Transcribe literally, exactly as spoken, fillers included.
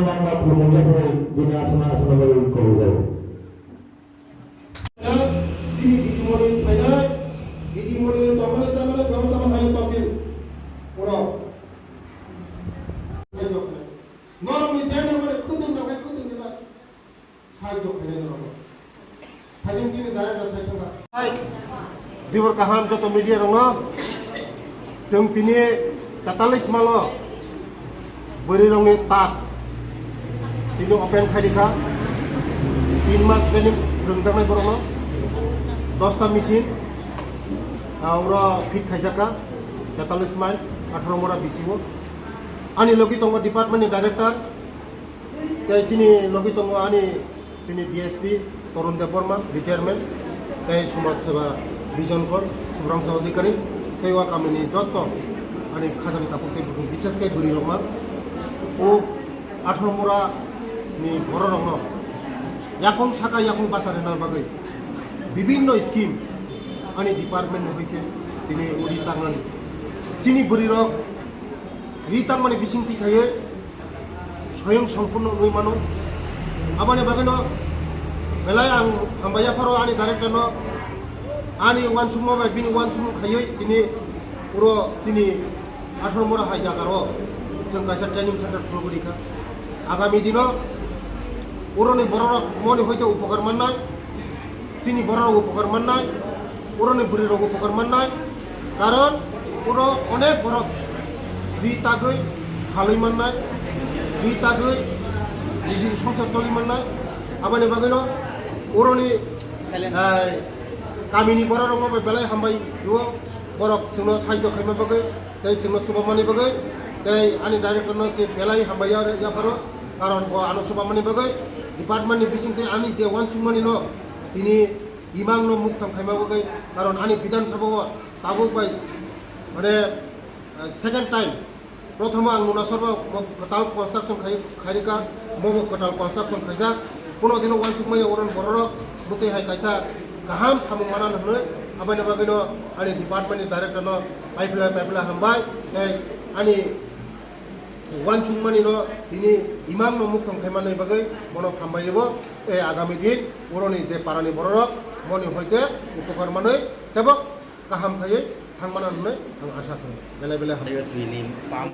Bangla khulumung yaphai bini aswk aswk bai kok jago. Chini D D moni phainai, D D moni ni tongmani chanani byabostha ma khainai tosil. Oro. Norokni je nangmani kutung nangkhe kutung nila. Sahajyo khainai norokno. Hajing chini direct no sai thangkha. Hai, dibor kaham joto media rokno. Chwng tini tatalis malo bwrwi rokni tak tini open khai rikha. Tin mas training rwngjaknai borokno. Dosta machine, ah, oro fit khaijakha. Tatalis mile, atharo mora bisingo. Ani logi tongo department ni director. Tei chini logi tongo ani chini D S P Torun Debbarma, retirement, tei Somaj Seva Vision Kor, Subramsa Adhikari, tei o kamini joto ani khajani tapuk tei bukhuk, bises khe bwrwi rok ma. O atharo mura ni borok rokno yakung saka yakung basa rwna bagwi bibinno scheme ani department ni hoite tini uri tangnani. Chini bwrwi rok ri tangmani bising twi khaiwi swayang sampurno wngwi mano. Aboni bagwino belai ang hambai yapharo ani director no ani uansukma bai bini uansukmung khaiwi tini uro chini atharo mora hai jaga ro chwng kaisa training center khulugwi rikha. Agami dino uroni borok rok moni hoite upokar mannai. Chini borok rok upokar mannai, uroni bwrwi rok upokar mannai, karon uro onek borok ri tagwi halwi mannai, ri tagwi nijini songsar choli mannai, aboni bagwino uroni, eh, kamini borok rokno bai belai hambai rwo, borok chwngno sahajyo khaima bagwi. Tei chwngno chubamani bagwi, tei ani director no se belai hambai ya, yapharo, karon bo ano chubamani bagwi, department ni bising tei ani je uansukmani no tini imang no mukthang khaima bagwi, karon ani Bidhan Sabha o tabuk bai, mane, eh, second time, prothom ang nuna sorba mo kwtal construction khai, khairika, mo bo kwtal construction khaijak, kuno dino uansukmaya oron bororok, bwtwi hai kaisa kaham samung mana hwnwi, aboni bagwino ani department ni director no, Paipla, paipla hambai, tei ani uansukmani no tini imang no mukthang khaimani bagwi bono hambai ribo, tei agami din uroni je parani bororok moni hoite upokar manwi tebo kaham khaiwi thangmana hwnwi ang asa khaio. Belai belai hambai.